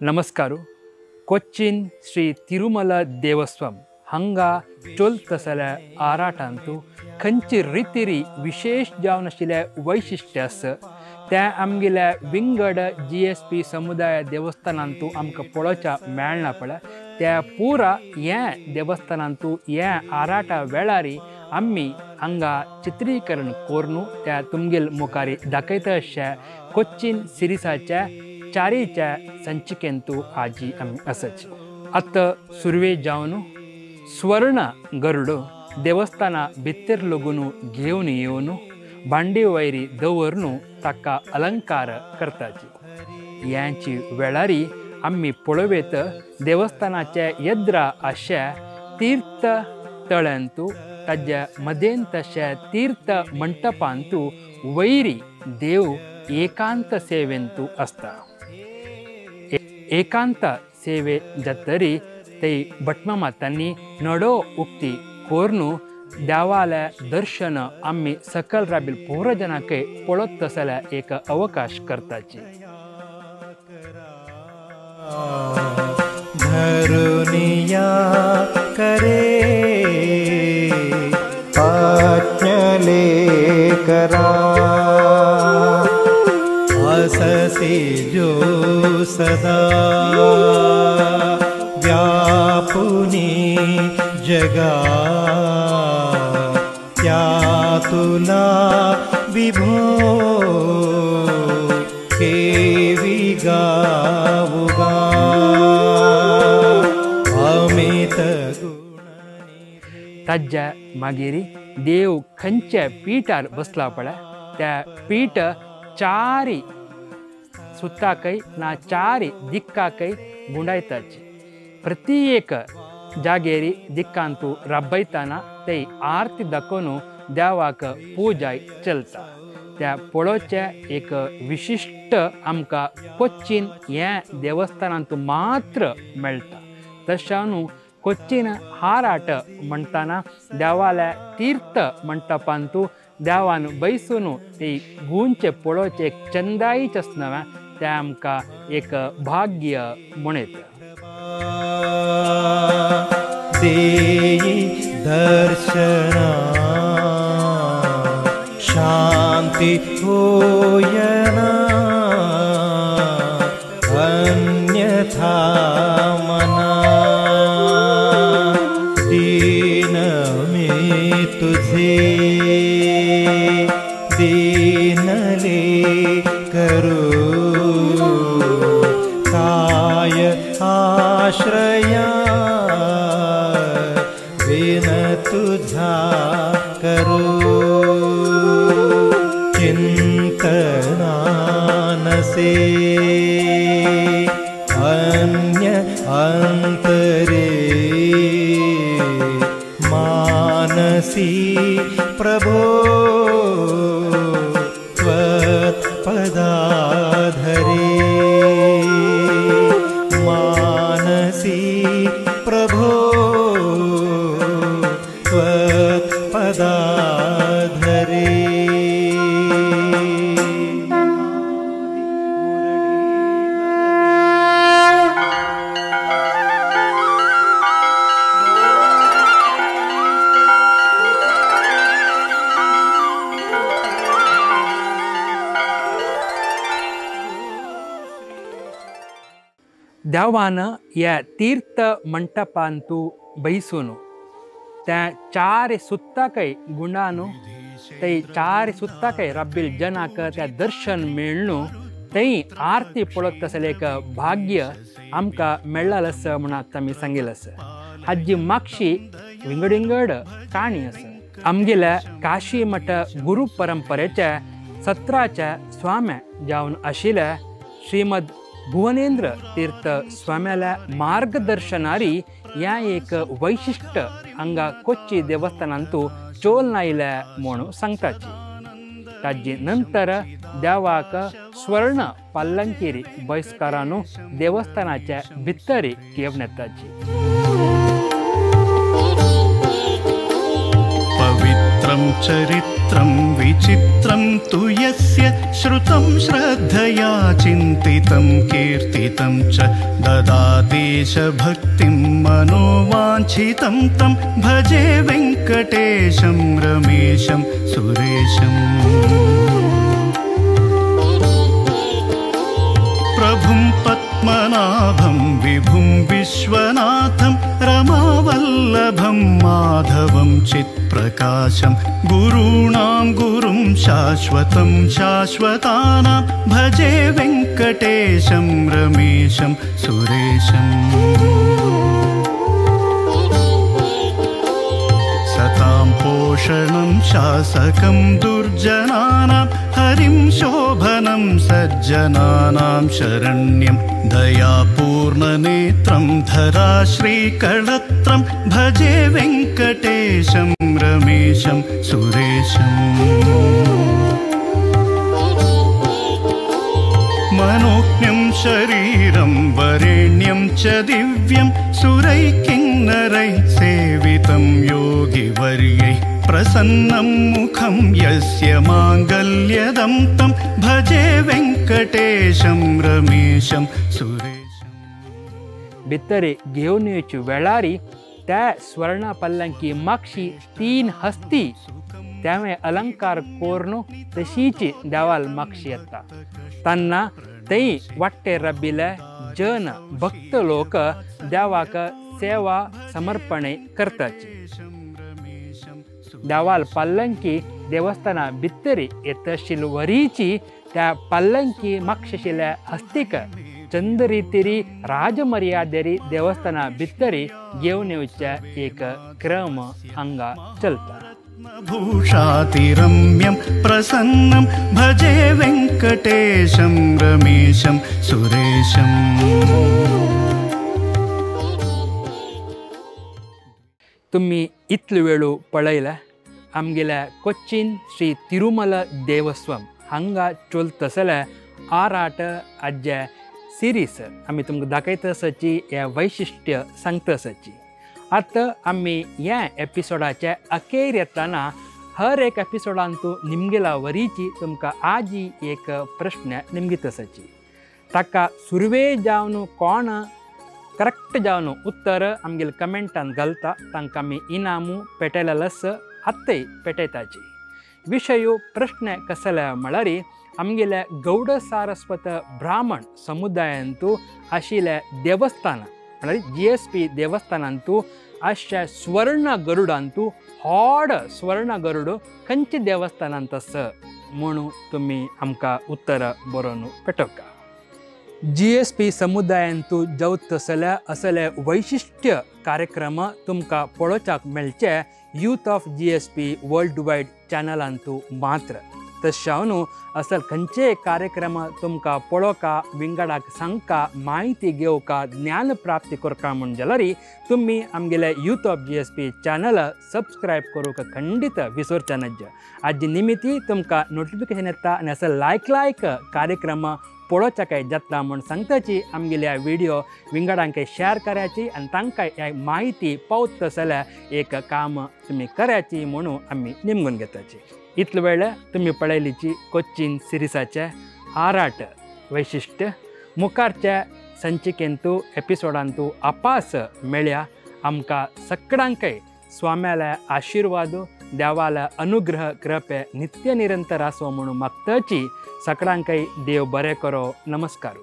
नमस्कार. कोच्चीन श्री तिरुमल देवस्वम हांगा चोलतसल्या आराटांतू खंयची रितीरी विशेष जावन आशिल्लें वैशिश्ट्य आसा त्या आमगेल्या विंगड GSP समुदाय देवस्थानांतू आमकां पळोवच्या मेळना पळय. त्या पुरा ह्या देवस्थानांतू ह्या आराटा वेळारी आमी हांगा चित्रीकरण करून त्या तुमगेल मुखारी दाखयता अशा कोच्चीन सिरिसाच्या चारीच्या संचिकेंतू आजी आमी आसाची. आतां सुरवे जावन स्वर्ण गरुड देवस्थाना भितर लगून घेवन येवन भांडी वयरी दवरून ताका अलंकार करताची. ह्याची वेळारी आमी पळोवयत देवस्थानाचे यद्रा अशा तीर्थ तळ्यांतू ताज्या मदेन तशा तीर्थ मंटपांतू वैरी देव एकांत सेवेंतू आसता. एकांत सेवे जातरी ते भटमा मातांनी नडो उक्ती कोरून देवाल्या दर्शन आमी सकल राबील पूर्वजनाक पळत तसल्या एक अवकाश करताची. धरुनिया करे आज्ञले करा अससी जो सदा व्यापुनी जगा त्या तुला विभो केवी गाऊगा अमित गुण. ताज्या मागीर देव खंयच्या पीठार बसला पळय त्या पीठ चारी सुत्ताकय ना चारी दिक्काकय गुंडायताची. प्रत्येक जागेरी दिक्कांतू राबयताना ते आरती दाखोवन देवाक पूजाय चलता. त्या पळोवचें एक विशिश्ट आमकां कोच्चीन ह्या देवस्थानांतू मात्र मेळटा. तशें न्हू कोच्चीन हाराट म्हणटाना देवाल्या तीर्थ मंटपांतू देवान बैसून ते गुंचे पळोवचें एक चंदाईच आसना तें आमकां एक भाग्य म्हणयता. देई दर्शना शांती होयना अन्यथा मना दीन मी तुझे दीनले करू काय आश्रया विन तुझा करू चिंतना नसे अन्य अंतरे मानसी प्रभो त्वत्पदाधरे मानसी प्रभो त्वत्पदाधरे. देवान ह्या तीर्थ मंटपांतू बैसून त्या चार सुत्ताकय गुणान ते चार सुत्ताकय राबील जनाक त्या दर्शन मेळ्ळू थंय आरती पळत तसलें एक भाग्य आमकां मेळ्ळां आसा म्हूण आतां आमी सांगिल्लें आसा. हाजी मागशी विंगड विंगड काणी आसा. आमगेल्या काशी मठ गुरू परंपरेच्या सत्राच्या स्वाम्या जावन आशिल्ल्या श्रीमद भुवनेंद्र तीर्थ स्वाम्याल्या मार्गदर्शनारी ह्या एक वैशिश्ट हांगा कोच्ची देवस्थानांतू चोल नायल्या म्हणून सांगताची. ताजे नंतर देवाक स्वर्ण पल्लंकेरी बैसकारांनो देवस्थानाच्या भितरी घेवन येताची. पवित्रं चरित्रं विचित्रं तु यस्य श्रुतं श्रद्धया चिन्तितं कीर्तितं च ददातीशभक्तिं मनोवाञ्छितं तं भजे वेङ्कटेशं रमेशं सुरेशम्। प्रभुं पद्मनाभं विभुं विश्वनाथं रमावल्लभं माधवं चित्प्रकाशं गुरूणां गुरुं शाश्वतं शाश्वतानां भजे वेङ्कटेशं रमेशं सुरेशम्। सतां पोषणं शासकं दुर्जनानां हरिं शोभनं सज्जनानां शरण्यं दयापूर्णनेत्रं धराश्रीकळत्रं भजे वेङ्कटेशं रमेशं सुरेशम्। मनोज्ञं शरीरं वरेण्यं च दिव्यं सुरैकिन्नरैः सेवितं योगिवर्यैः प्रसन्नं मुखं यस्य माङ्गल्यदं तं भजे वेङ्कटेशं रमेशं सुरेशम्। भितर घेवन येवचे वेळारी त्या स्वर्ण पल्लंकी मागशी 3 हस्ती त्यावें अलंकार कोरून तशीच देवाल मागशी येता तान्ना थंय वाट्टे राबिल्ले जन भक्त लोक देवाक सेवा समर्पणे करताची। देवाल पल्लंकी देवस्थाना भितर येतशील वरीची त्या पल्लंकी मागशिल्ल्या हस्तीक चंदरितिरी राजमर्यादेरी देवस्थाना भितर घेवन येवचे एक क्रम हांगा चलता। भूषातिरम्यं प्रसन्नं भजे वेङ्कटेशं रमेशं सुरेशम्। तुम्ही इतलो वेळो पळयला आमगेल्या कोच्चीन श्री तिरुमल देवस्वम हांगा चलतसले आराट आज्या सिरीज आमी तुमकां दाखयता आसाची हें वैशिश्ट्य सांगता आसाची। आतां आमी ह्या एपिसोडाचे अखेर येतना हर एक एपिसोडांतू निमगेला वरीची तुमकां आजी एक प्रश्न निमगीत आसाची ताका सुरवे जावन कोण करेक्ट जावन उत्तर आमगेले कमेंटान घालता तांकां आमी इनामू पेटयलेलें आसा आत्तय पेटयताची। विशय प्रश्न कसले म्हळ्यार आमगेल्या गौड सारस्वत ब्राह्मण समुदायांतू आशिल्ल्या देवस्थान म्हळ्यार GSP देवस्थानांतू आशिल्ल्या स्वर्ण गरुडांतू व्हड स्वर्ण गरुड खंयच्या देवस्थानांत आसा म्हणून तुमी आमकां उत्तरां बरोवन पेटोवका। GSP समुदायांतू जावत असले वैशिश्ट्य कार्यक्रम तुमकां पळोवच्याक मेळचे youth of GSP world wide चॅनलांतू मात्र। तशें न्हू असल खंयचेय कार्यक्रम तुमकां पळोवका विंगडाक सांगका म्हायती घेवका ज्ञान प्राप्ती करका म्हूण जाल्यार तुमी आमगेले youth of GSP channel subscribe करूंक खंडीत विसरचे नात। आजी निमित्ती तुमकां नोटिफिकेशन येता आनी असो लायक लायक कार्यक्रम पळोवच्याक जातला म्हूण सांगताची आमगेल्या व्हिडिओ विंगडांक शेअर करायची आनी तांकां ह्या म्हायती पावत जाल्यार एक काम तुमी करायची म्हणून आमी निमगून घेताची। इतलो वेळ तुमी पळयलीची कोच्चीन सिरिसाचे आराट वैशिश्ट्य मुखारच्या संचिकेंतू एपिसोडांतू आपास मेळ्या। आमकां सगळ्यांकय स्वाम्याल्या आशिर्वाद देवाल्या अनुग्रह कृपे नित्य निरंतर आसो म्हणून मागताची। सगळ्यांकय देव बरें करो। नमस्कार।